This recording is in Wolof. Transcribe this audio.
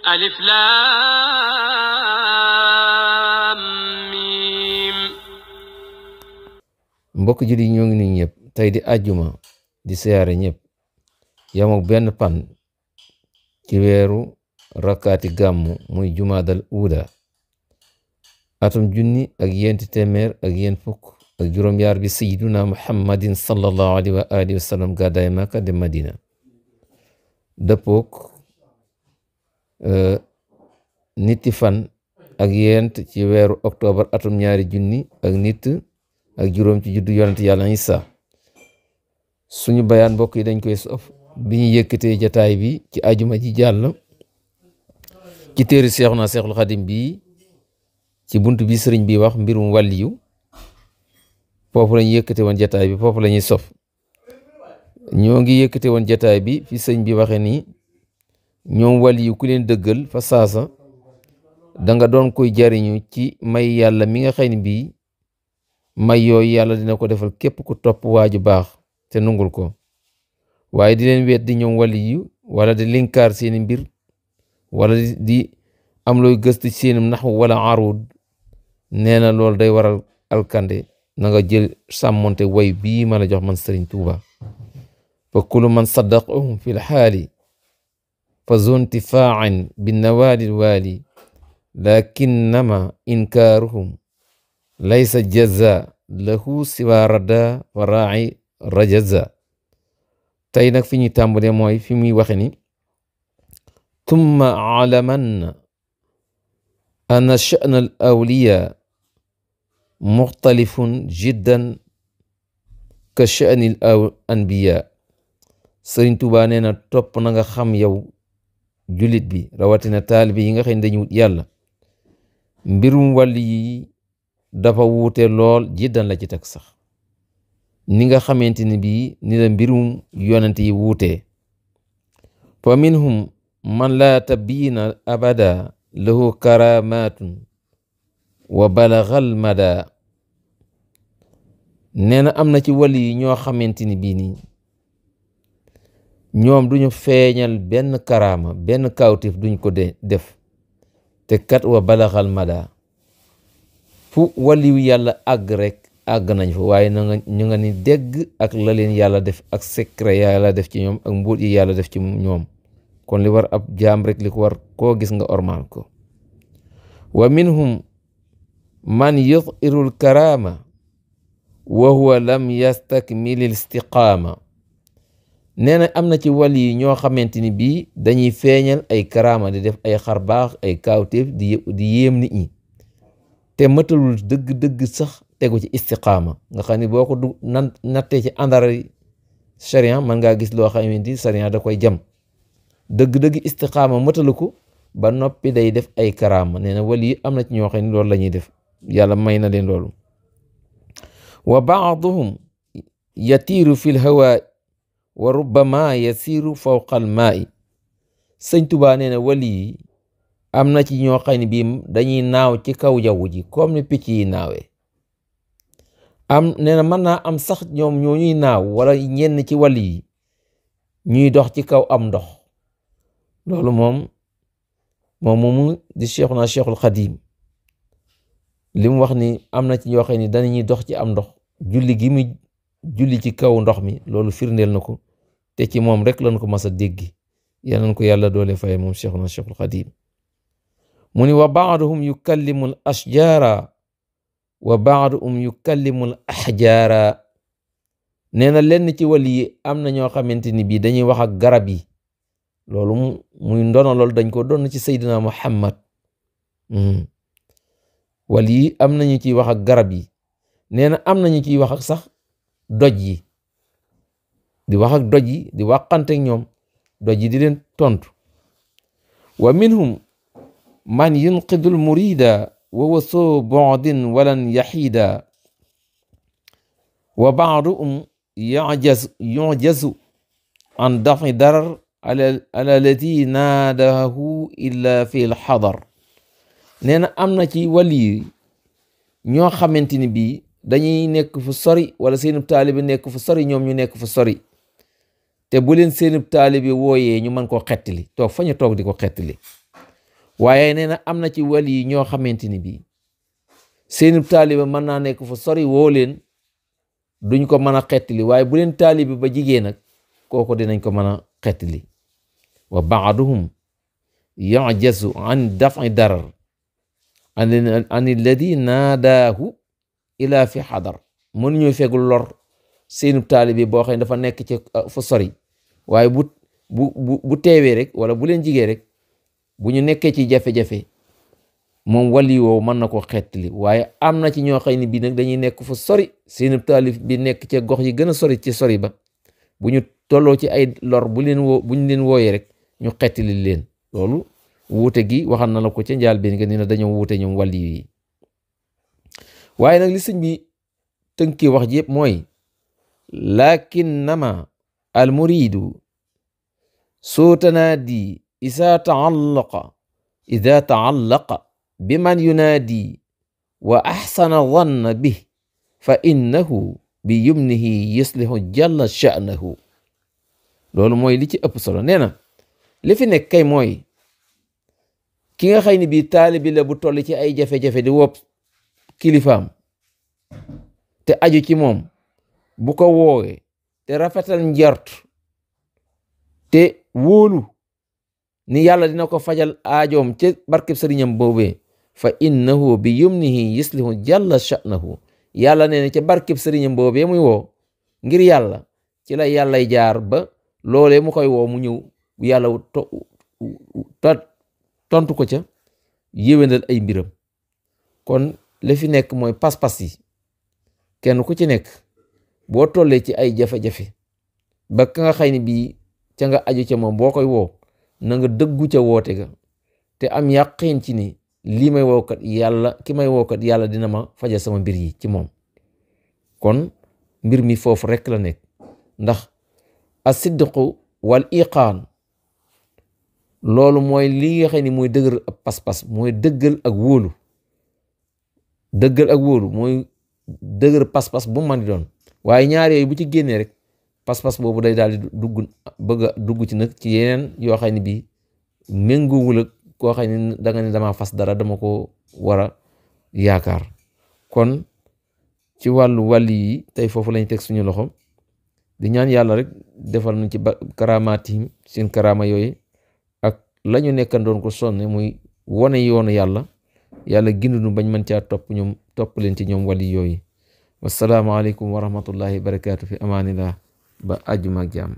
alif laam miim. mbokk julli ñoo ngi nuyu ñëpp tey di àjjuma di siyaare ñëpp yam ak benn pan ci weeru rakkaati gàmmu muy jumaadal uuda atum junni ak yenti téeméer ak yent fukk ak juróom-yaar bi sayyiduna muhammadin sallallahu alayhi wa alihi wa sallam gàddaay Makka dem Madina dëppook nitti fan ak yent ci weeru octobre atum ñaari junni ak nit ak juróom ci juddu yonent yàlla Isa suñu bayaan mbokk yi dañ koy sof bi ñu yëkkatee jataay bi ci ajuma ji jàll ci téere Seexuna Seexul Xadim bi ci bunt bi sëriñ bi wax mbirum wàlliyu foofu lañu yëkkate woon jataay bi foofu la ñuy sof ñoo ngi yëkkate woon jataay bi fi sëriñ bi waxe ni ñoom wàlliyu ku leen dëggal fa saasa danga doon koy jariñu ci may yàlla mi nga xëy ni bii may yooyu yàlla dina ko defal képp ku topp waaju baax te nungul ko waaye di leen weet di ñoom wàlliyu wala di linkaar seeni mbir wala di am looy gëstu seenum naxu wala arud nee na loolu day waral alkande na nga jël sàmmonte way bii ma la jox man Sëriñ Tuuba fa kullu man saddaqahum fi lxaali fa zontifaan binnawaali waali lakinnama inkaaruhum laysa jaza lahu siwa rada fa raaci rajaza tey nag fi ñuy tàmbale mooy fi muy waxe ni tumma alamanna anna sha'na al awliya muxtalifun jiddan ka sha'ni al anbiya Sëriñ Tuubaa nee na topp na nga xam yow jullit bi rawatina taalibe yi nga xam ne dañu wut yàlla mbirum wàlli yi dafa wuute lool jiddan la ci teg sax ni nga xamante ni bii ni la mbirum yonent yi wuute fa minhum man laa tabiina abada lahu karamatun wa balagal mada nee na am na ci wàlli yi ñoo xamante ni bii nii ñoom duñu feeñal benn karaama benn kawtif duñ ko def te kat wa balagal mada fu wàlliwu yàlla àgg rek àgg nañ fa waaye ñu nga ni dégg ak la leen yàlla def ak secret yàlla def ci ñoom ak mbóot yi yàlla def ci ñoom kon li war ab jaam rek li ko war koo gis nga ormaal ko wa minhum man yudhirul karama wa huwa lam yastakmilil istiqaama nee na am na ci wàlli yi ñoo xamante ni bii dañuy feeñal ay karaama di def ay xarbaax ay kaawteef di yéem nit ñi te matalul dëgg-dëgg sax tegu ci istiqaama nga xam ne boo ko nattee ci àndara sharia man ngaa gis loo xamante ni sharia da koy jam dëgg-dëgg istiqaama matalu ko ba noppi day def ay karaama nee na wàlli yi am na ci ñoo xam ne loolu la ñuy def yàlla may na leen loolu wa baaduhum yatiiru fil hawa wa rubbama yasiru fawqa al maa'i Sëñ Tuubaa nee na wàlli yi am na ci ñoo xam ne bii dañuy naaw ci kaw jaww ji comme ni picc yi naawee nee na mën naa am sax ñoom ñoo ñuy naaw wala ñenn ci wàlli yi ñuy dox ci kaw am ndox loolu moomu di Cheikhuna Cheikhul Xadim li mu wax ni am na ci ñoo xam ne danañuy dox ci am ndox julli gi mu julli ci kaw ndox mi loolu firndeel na ko te ci moom rek lañ ko mas a dégg yal nañ ko yàlla doole fay moom Cheikhuna Cheikhul Xadim mu ni wa baaduhum yukallimu al ashjaara wa baaduhum yukallimu al ahjaara nee na lenn ci wàlli yi am na ñoo xamante ni bii dañuy wax ak garab yi loolu muy ndono loolu dañ ko doon ci Seydina Muhammad wàlli yi am nañu ciy wax ak garab yi nee na am nañu ciy wax ak sax doj yi di wax ak doj yi di waxante ak ñoom doj yi di leen tontu wa minhum man yunqidul murida wa huwa soo bu'din walan yaxiida wa ba'duhum yu'jazu an dafi darar ala lati naadahu illa fi lxadar nee na am na ci wàlli yi ñoo xamante ni bii dañuy nekk fu sori wala seenub taalibi nekk fu sori ñoom ñu nekk fu sori te bu leen seenub taalibi wooyee ñu mën koo xettali toog fa ñu toog di ko xettali waaye nee na am na ci wali yi ñoo xamante ni bii seeni taaliba mën naa nekk fu sori woo leen duñ ko mën a xettali, waaye bu leen taaliba ba jigéen nag kooku dinañ ko mën a xettali. wa baaduhum yajazu an dafi darar an alladi naadaahu ila fi xadar. mënuñu fegul lor seenu taalibi boo xam ne dafa nekk ci fu sori, waaye bu teewee rek wala bu leen jigee rek bu ñu nekkee ci jafe-jafe moom wali woowu mën na ko xettali. waaye am na ci ñoo xam ne bii nag dañuy nekk fu sori, seenu taalib bi nekk ca gox yi gën a sori ci sori ba, bu ñu tolloo ci ay lor bu ñu leen wooyee rek ñu xettali leen. loolu wuute gi waxal na la ko ca njaal benn nga ni na dañoo wuute ñoom wali yi. waaye nag li sëñ bi tënki wax ji yëpp mooy lakinnama al muridu soo tanaadi ida taallaqa bi man yunaadi wa axsana zanna bih fa innahu bi yumnihi yuslihu jalla sha'nahu. loolu mooy li ci ëpp solo. nee na li fi nekk kay mooy ki nga xëy ni bii taalibi la bu toll ci ay jafe-jafe di wopp kilifaam te aju ci moom, bu ko woowee te rafetal njort te wóolu ni yàlla dina ko fajal aajoom ci barkeb sëriñam boobee, fa innahu bi yumnihi yuslihu jalla sha'nahu. yàlla nee na ca barkeb sëriñam boobee muy woo ngir yàlla ci la yàllay jaar ba loolee mu koy woo mu ñëw yàlla tontu ko ca yéwénal ay mbiram. kon la fi nekk mooy pas-pas yi. kenn ku ci nekk boo tollee ci ay jafe-jafe ba ka nga xëy ni bii ca nga aju ca moom boo koy woo na nga dëggu ca woote ga te am yàqin ci ni lii may wookat yàlla ki may wookat yàlla dina ma fajal sama mbir yi ci moom. kon mbir mi foofu rekk la nekk, ndax as-sidqu wal iqaan loolu mooy li nga xam ni mooy dëggal ak pas-pas, mooy dëggal ak wóolu. dëggal ak wóolu mooy dëgër pas-pas bu man di doon. waaye ñaar yooyu bu ci génnee rek pas-pas boobu day daal di bëgg a dugg ci nag ci yeneen yoo xam ne bii méngoowul ak koo xam ne da nga ne damaa fas dara dama ko war a yaakaar. kon ci wàllu yi tey foofu lañ teg suñu loxo di ñaan yàlla rek defal nañ ci karaamaatihim seen karaama yooyu ak la ñu nekkandoon ko sonne muy wone yoonu yàlla gindunu bañ mën caa topp leen ci ñoom wali yooyu. wassalaamu aleykum wa rahmatullahi wa barakaatu fi amaanillah ba àjjuma ak jàmm.